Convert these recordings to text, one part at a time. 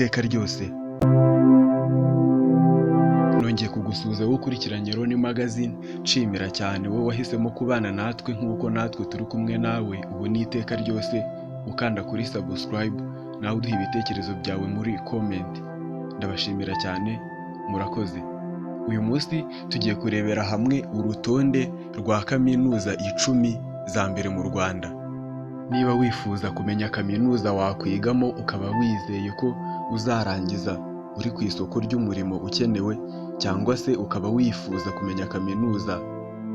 n'iteka ryose. Nongeye kugusuhuza wowe ukurikiranye Roni Magazine, nshimira cyane wowe wahisemo kubana natwe nk'uko natwe turi kumwe nawe ubu n'iteka ryose, ukanda kuri subscribe nawe uduha ibitekerezo byawe muri comment. Ndabashimira cyane, murakoze. Uyu munsi tugiye kurebera hamwe urutonde rwa kaminuza 10 za mbere mu Rwanda. Niba wifuza kumenya kaminuza wakwigamo ukaba wizeye ko uzarangiza uri ku isoko ry'umurimo ukenewe, cyangwa se ukaba wifuza kumenya kaminuza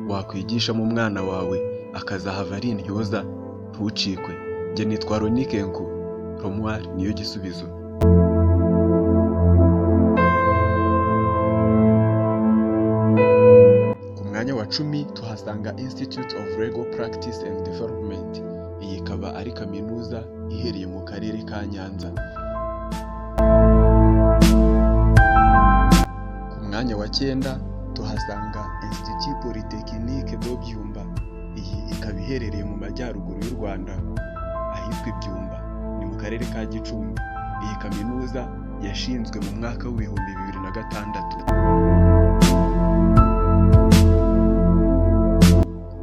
wakwigishamo umwana wawe akazahava ari intyoza, ntucikwe. Njye nitwa Roni Kenko, Romuald niyo gisubizo. Ku mwanya wa 10 tuhasanga Institute of Legal Practice and Development. Iyi ikaba ari kaminuza iherereye mu karere ka Nyanza. Ku mwanya wa 9 tuhasanga Institut Polytechnique de Byumba. Iyi ikaba iherereye mu majyaruguru y'u Rwanda ahitwa Ibyumba, ni mu karere ka Gicumbi. Iyi kaminuza yashinzwe mu mwaka w'2006.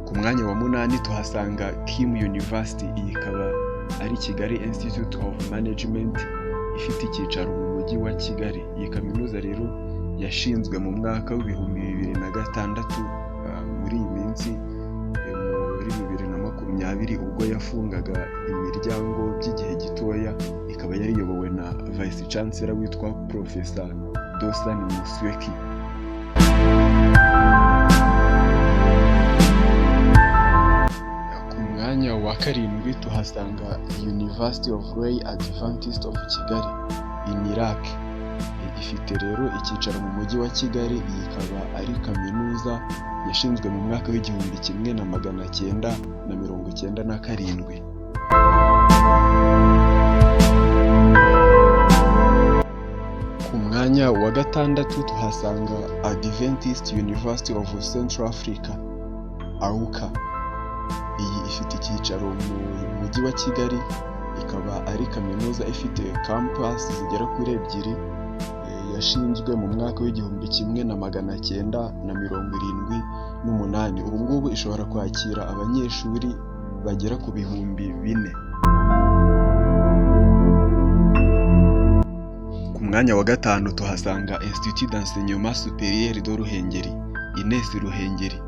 Ku mwanya wa 8 tuhasanga Kim University. Iyi ikaba ari Kigali Institute of Management ifite icyicaro mu mujyi wa Kigali. Iyi kaminuza rero yashinzwe mu mwaka w'2006, muri iyi minsi muri 2020 ubwo yafungaga imiryango by'igihe gitoya, ikaba yari iyobowe na Vice Chancellor witwa Professor Dawson Musweki. Ku mwanya wa 7 tuhasanga University of Lay Adventist of Kigali UNILAK. Ifite rero icyicaro mu mujyi wa Kigali. Iyi ikaba ari kaminuza yashinzwe mu mwaka w'1997. Ku mwanya wa 6 tuhasanga Adventist University of Central Africa AUCA. Iyi ifite icyicaro mu mujyi wa Kigali, ikaba ari kaminuza ifite campus zigera kuri 2, yashinzwe mu mwaka w'1978. Ubu ngubu ishobora kwakira abanyeshuri bagera ku 4000. Ku mwanya wa 5 tuhasanga Institut d'Enseignement Supérieur de Ruhengeri INES Ruhengeri.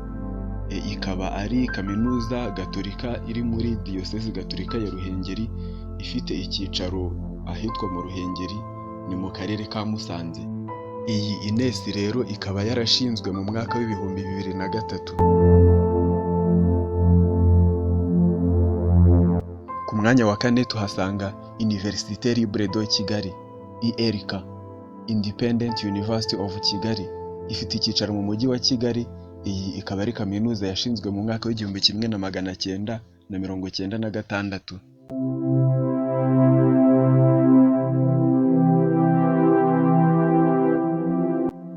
Ikaba ari kaminuza gatolika iri muri Diyosezi Gatolika ya Ruhengeri, ifite icyicaro ahitwa mu Ruhengeri, ni mu karere ka Musanze. Iyi INES rero ikaba yarashinzwe mu mwaka w'2003. Ku mwanya wa 4 tuhasanga Université Libre de Kigali ILK, Independent University of Kigali. Ifite icyicaro mu mujyi wa Kigali. Iyi ikaba ari kaminuza yashinzwe mu mwaka w'1996.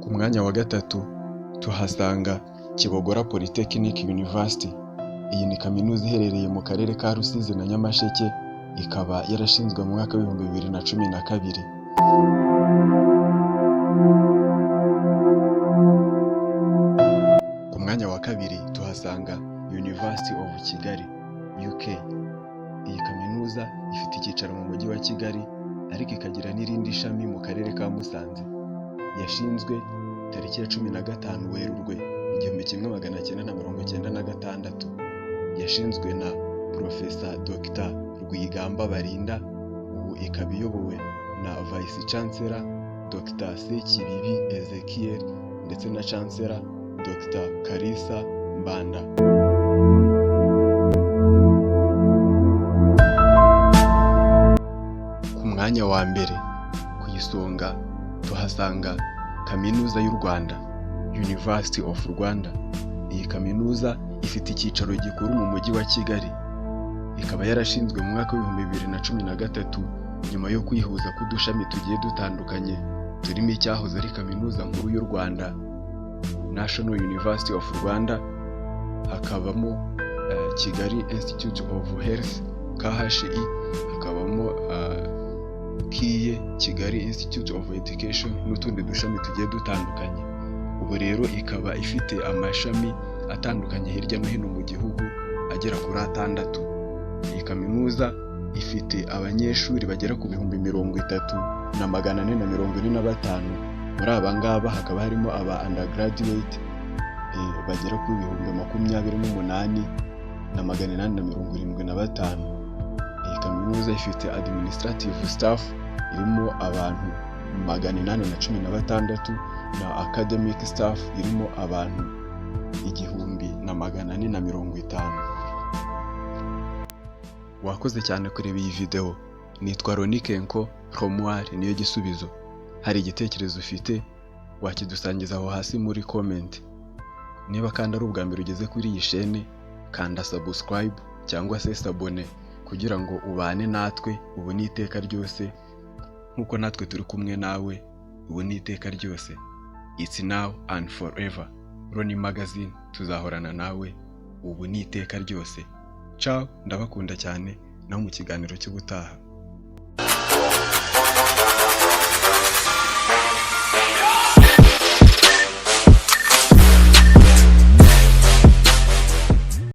Ku mwanya wa 3 tuhasanga Kibogora Polytechnic University. Iyi ni kaminuza iherereye mu karere ka Rusizi na Nyamasheke, ikaba yarashinzwe mu mwaka w'2012. Ku mwanya wa 2 tuhasanga University of Kigali UK. Iyi kaminuza ifite icyicaro mu mujyi wa Kigali, ariko ikagira n'irindi shami mu karere ka Musanze. Yashinzwe tariki ya 15 Werurwe 1996. Yashinzwe na Professor Dr Rwigamba Barinda, ubu ikaba iyobowe na Vice Chancellor Dr Sekibibi Ezekiel ndetse na Chancellor Dr Kalisa Mbanda. Ku mwanya wa 1 ku isonga tuhasanga Kaminuza y'u Rwanda University of Rwanda. Iyi kaminuza ifite icyicaro gikuru mu mujyi wa Kigali, ikaba yarashinzwe mu mwaka w'2013 nyuma yo kwihuza k'udushami tugiye dutandukanye turimo icyahoze ari Kaminuza Nkuru y'u Rwanda National University of Rwanda, hakabamo Kigali Institute of Health KHI, hakabamo KIE, Kigali Institute of Education, n'utundi dushami tugiye dutandukanye. Ubu rero ikaba ifite amashami atandukanye hirya no hino mu gihugu agera kuri atandatu. Iyi kaminuza ifite abanyeshuri bagera ku 30,445. Muri aba ngaba hakaba harimo aba undergraduate bagera ku 28,875. Iyi kaminuza ifite administrative staff irimo abantu 816 na academic staff irimo abantu 1450. Wakoze cyane kureba iyi video. Nitwa Roni Kenko Romuald niyo gisubizo. Hari igitekerezo ufite, wakidusangiza aho hasi muri comment. Niba kandi ari ubwa mbere ugeze kuri iyi shene, kanda subscribe cyangwa se s'abonner kugira ngo ubane natwe ubu n'iteka ryose, nk'uko natwe turi kumwe nawe ubu n'iteka ryose. It's now and forever. Roni Magazine, tuzahorana nawe ubu n'iteka ryose. Ciao, ndabakunda cyane, naho mu kiganiro cy'ubutaha.